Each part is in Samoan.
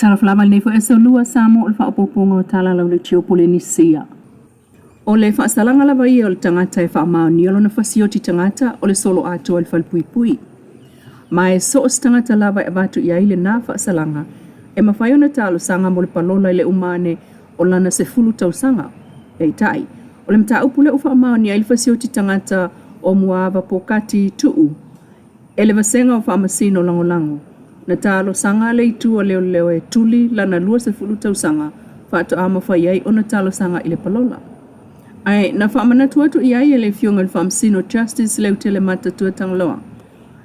Talofa lava i lenei foi aso lua Samoa o le faaopoopoga o tala lauleitio Polenisia. O le faasalaga lava ia o le tagata e faamaonia lona fasioti tagata o le solo atoa i le falepuipui. Ma e so o se tagata lava e avatu i ai lena faasalaga, e mafai ona talosaga mo le palola i le uma ane o lana 10 tausaga. Peitai, o le mataupu lea ua faamaonia ai le fasioti tagata o Muava Pokati Tuu e le Vasega o Faamasino Lagolago, na talosaga le itu a leoleo e tuli lana 20 tausaga faatoa mafai ai ona talosaga i le palola. Ae na faamanatu atu i ai e le Afioga i le Faamasino Justice Leutelemata Tuatagaloa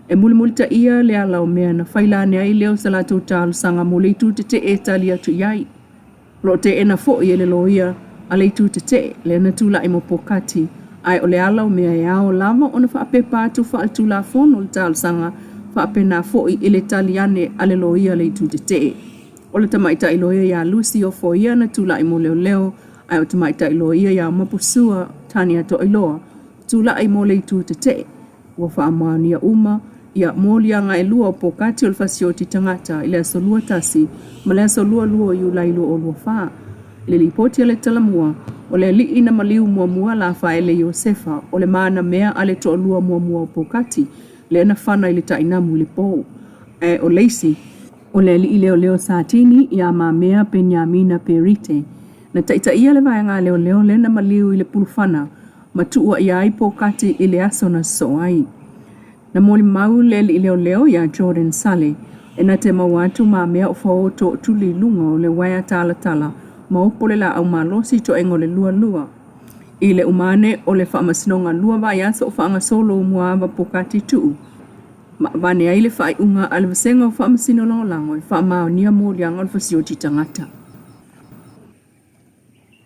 e mulimulitaia le ala o mea na faila ane ai lea o se latou talosaga mo le itu tetee e tali atu i ai. O lo o teena foi e le loia a le itu tetee lea na tulai mo Pokati, ae o le ala o mea e ao lava ona faapepa atu faaletulafono le talosaga faapena foi i le tali ane a le loia a le itu tetee. O le tamaitai loia ia Lucy Ofoia na tulai mo leoleo, ae o tamaitai loia ia Mapusua Tania Toailoa tulai mo le itu tetee. Ua faamaonia uma ia moliaga e lua o Pokati o le Fasioti Tagata i le aso 21 ma le aso 22 o Iulai 2024. I le lipoti a le Talamua, o le alii na maliu muamua Lafaele Iosefa o le manamea a le toalua muamua o Pokati lea na fana i le tainamu i le po. Ae o le isi, o le alii leoleo Satini ia Mamea Peniamina Perite na taitaia le vaega a leoleo lea na maliu i le pulufana ma tuuaia ai Pokati i le aso na sosoo ai. Na molimau le alii leoleo iā Jordan Sale e na te maua atu mamea o faoto o tuli i luga o le uaea talatala ma opo le laau malosi toega o le lualua. I le uma ane o le faamasinoga lua vaiaso o faagasolo Muaava Pokati Tuu ma avane ai le faaiuga a le Vasega o Faamasino Lagolago e faamaonia moliaga o le fasioti tagata.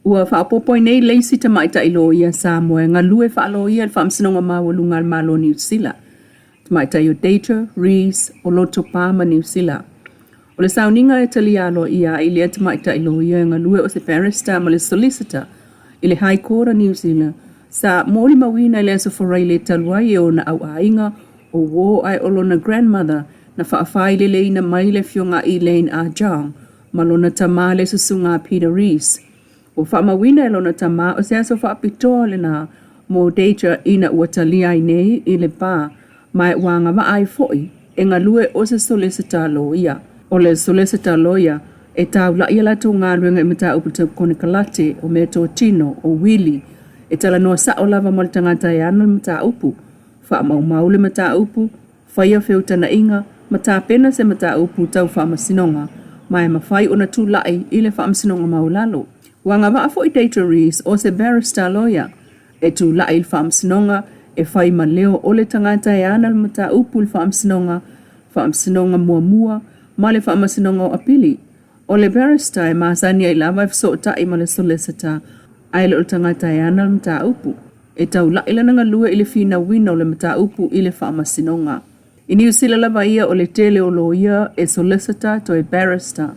Ua faaopoopo ai nei le isi tamaitai loia Samoa e galue faaloia i le Faamasinoga Maualuga a le Malo o Niu Sila, tamaitai o Deidre Rees o Lotopa ma Niu Sila. O le sauniga e talia aloaia ai lea tamaitai loia e galue o se barrister ma le solicitor i le High Court a Niu Sila sa molimauina i le Aso Faraile talu ai e ona auaiga o uō ae o lona grandmother na faafaileleina mai le afioga Elaine Ah Jong ma lona tama le Susuga a Peter Rees. Ua faamauina e lona tama o se aso faapitoa lena mo Deidre ina ua talia ai nei i le bar ma e ua agavaa ai foi e galue o se solesita loia. O le solesita loia e taula'i a latou galuega i mataupu tau konekarate, o meatotino, o wili, e talanoa sa'o lava ma le tagata e ana le mataupu, faamaumau le mataupu, Faia feutagaiga ma tapena se mataupu tau faamasinoga ma e mafai ona tulai i le Faamasinoga Maualalo. Ua agavaa foi Deidre Rees o se barrister lawyer e tulai i le Faamasinoga e fai ma leo o le tagata e ana le mataupu i le Faamasinoga, Faamasinoga Muamua ma le Faamasinoga o Apili. O le barrister e masani ai lava e fesootai ma le solicitor ae le o le tagata e ana le mataupu. E taula'i lana galue i le finauina o le mataupu i le faamasinoga. I Niu Sila lava ia o le tele o loia e solicitor toe barrister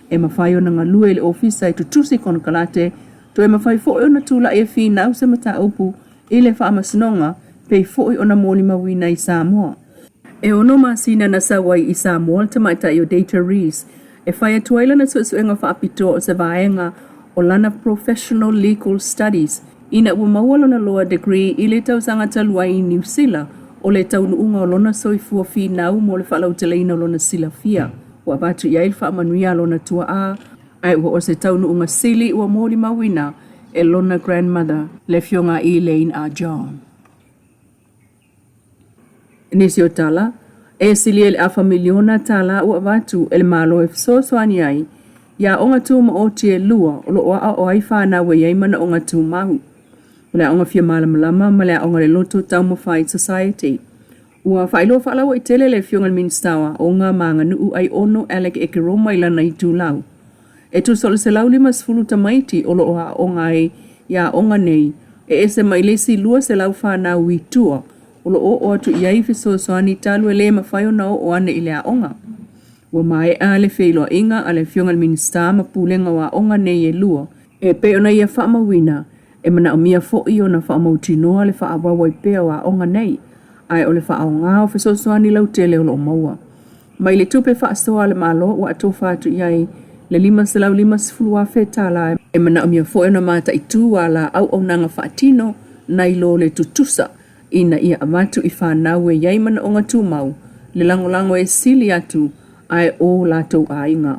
e mafai ona galue i le ofisa e tutusi konekarate toe mafai foi ona tula'i e finau se mataupu i le faamasinoga pei foi ona molimauina i Samoa. E ono masina na sau ai i Samoa le tamaitai o Deidre Rees e fai atu ai lana suesuega faapitoa o se vaega o lana Professional Legal Studies ina ua maua lona Law Degree i le tausaga talu ai i Niu Sila o le taunuuga o lona soifua finau mo le faalauteleina o lona silafia. Ua avatu i ai le faamanuia a lona tuaa ae ua o se taunuuga sili ua molimauina e lona grandmother le Afioga Elaine R. John. I nisi o tala, e silia i le afa miliona tālā ua avatu e le Malo e fesoasoani ai i aoga tumaoti e lua o lo o aoao ai fanau e i ai manaoga tumau, o le Aoga Fia Malamalama ma le Aoga Le Loto Taumafai Society. Ua faailoa faalauaitele le Afioga i le Minisita o Aoga ma Aganuu Aiono Alec Ekeroma i lana itulau. E tusa o le 150 tamaiti o lo o aooga ai i aoga nei, e ese mai le isi 200 fanau i tua o lo o oo atu i ai fesoasoani talu e le mafai ona oo ane i le aoga. Ua maea le feiloaiga a le Afioga i le Minisita ma Pulega o Aoga nei e lua, e pei ona ia faamauina, e manaomia foi ona faamautinoa le faaauau ai pea o aoga nei, ae o le faaaoga o fesoasoani lautele o lo o maua. Mai le tupe faasoa a le Malo ua atofa atu i ai le $550,000 e manaomia foi ona mataitu ala auaunaga faatino nai lo le tutusa ina ia avatu i fanau e i ai manaoga tumau le lagolago e sili atu ae o latou aiga.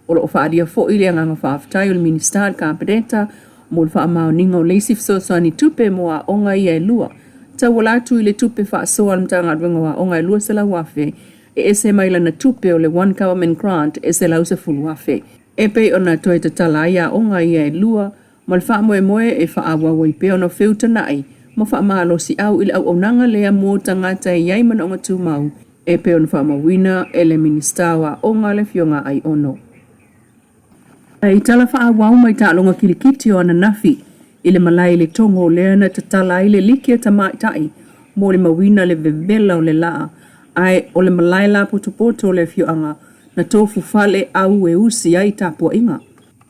O lo o faaalia foi le agaga faafetai o le Minisita i le Kapeneta mo le faamaoniga o le isi fesoasoani tupe mo aoga ia e lua, tauala atu i le tupe faasoa a le Matagaluega o Aoga e $200,000 e ese mai lana tupe o le One Government Grant e $110,000. E pei ona toe tatala ai aoga ia e lua ma le faamoemoe e faaauau ai pea ona feutana'i ma faamalosi'au i le auaunaga lea mo tagata e i ai manaoga tumau e pei ona faamauina e le Minisita o Aoga le Afioga a Aiono. I tala faaauau mai taaloga kilikiti o ananafi i le malae i Letogo lea na tatala ai le liki a tamaitai molimauina le vevela o le laa ae o le malae lapotopoto o le afioaga na tofu fale au e usi ai tapuaiga.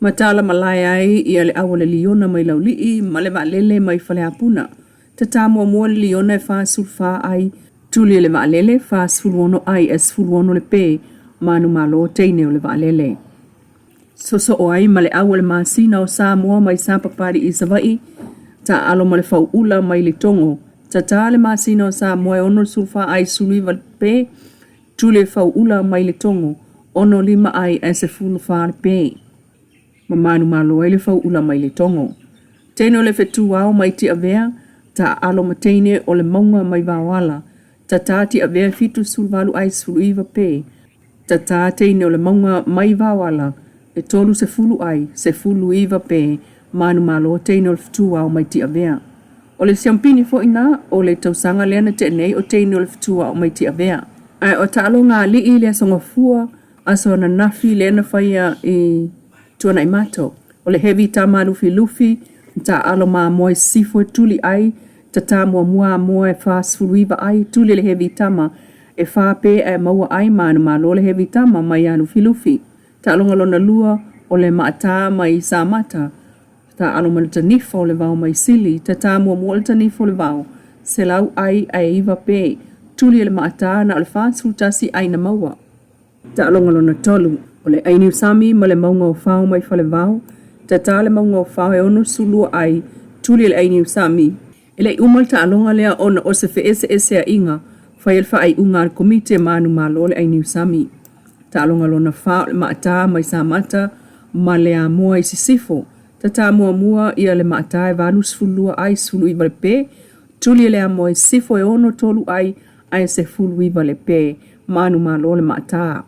Matala malae ai ia le au a le liona mai Laulii ma le vaalele mai Faleapuna. Tata muamua le liona e 44 ai, tuli e le vaalele 46 ai ae 16 le pe, manumalo teine o le vaalele. Sosoo ai ma le au a le masina o Samoa mai Sapapalii i Savaii, taaalo ma le fauula mai Letogo. Tata le masina o Samoa e 64 ai 19 le pe, tuli e fauula mai Letogo, 65 ai ae 14 le pe. Ma manumalo ai le fauula mai Letogo. Teine o le fetuao mai Tiavea, taaalo ma teine o le mauga mai Vaoala, tata Tiavea 78 ai 19 pe, Tata teine o le mauga mai Vaoala e 30 ai, 19 pe, manumalo teine o le fetuao mai Tiavea. O le siampini foi na o le tausaga lea na tea nei o teine o le fetuao mai Tiavea. Ae o taaloga alii i le Aso Gafua, aso ananafi lea na faia i Tuanaimato. O le heavy tama lufilufi, taaalo mamoe i sisifo e tuli ai, tata muamua amoa e 49 ai, tuli le heavy tama e fa pe ae maua ai manumalo le heavy tama mai ia Lufilufi. Taaloga lona lua, o le maata mai Samata, taaalo ma le tanifa o le vao mai Sili, tata muamua le tanifa o le vao, 100 ai ae 9 pe, tuli e le maata na o le 41 ai na maua. Taaloga lona tolu, o le Ainiusami ma le mauga o Fao mai Falevao, tata le mauga o Fao e 62 ai, tuli e le Ainiusami. E le i uma le taaloga lea ona o se feeseeseaiga, faia le faaiuga a le Komiti e manumalo le Ainiusami. Taaloga lona fa, o le Maata mai Samata ma le Amoa i Sisifo, tata muamua ia le Maata e 82 ai, 19 le pe, tuli e le Amoa i Sisifo e 63 ai, ae 19 le pe, manumalo le maata.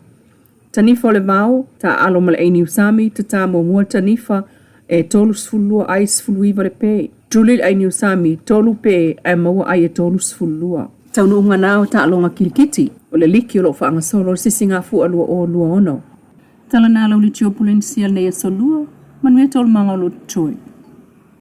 Tanifa o le vao, taaalo ma le ainiusami, tata muamua le tanifa e 32 ai 19 le pe. Tuli le ainiusami, tolu pe ae maua ai e 32. Taunuuga na o taaloga kilikiti o le liki o lo o faagasolo le Sisigafua 2026. Tala na lau Litio Polenisia lenei aso lua, manuia taualumaga o lo totoe.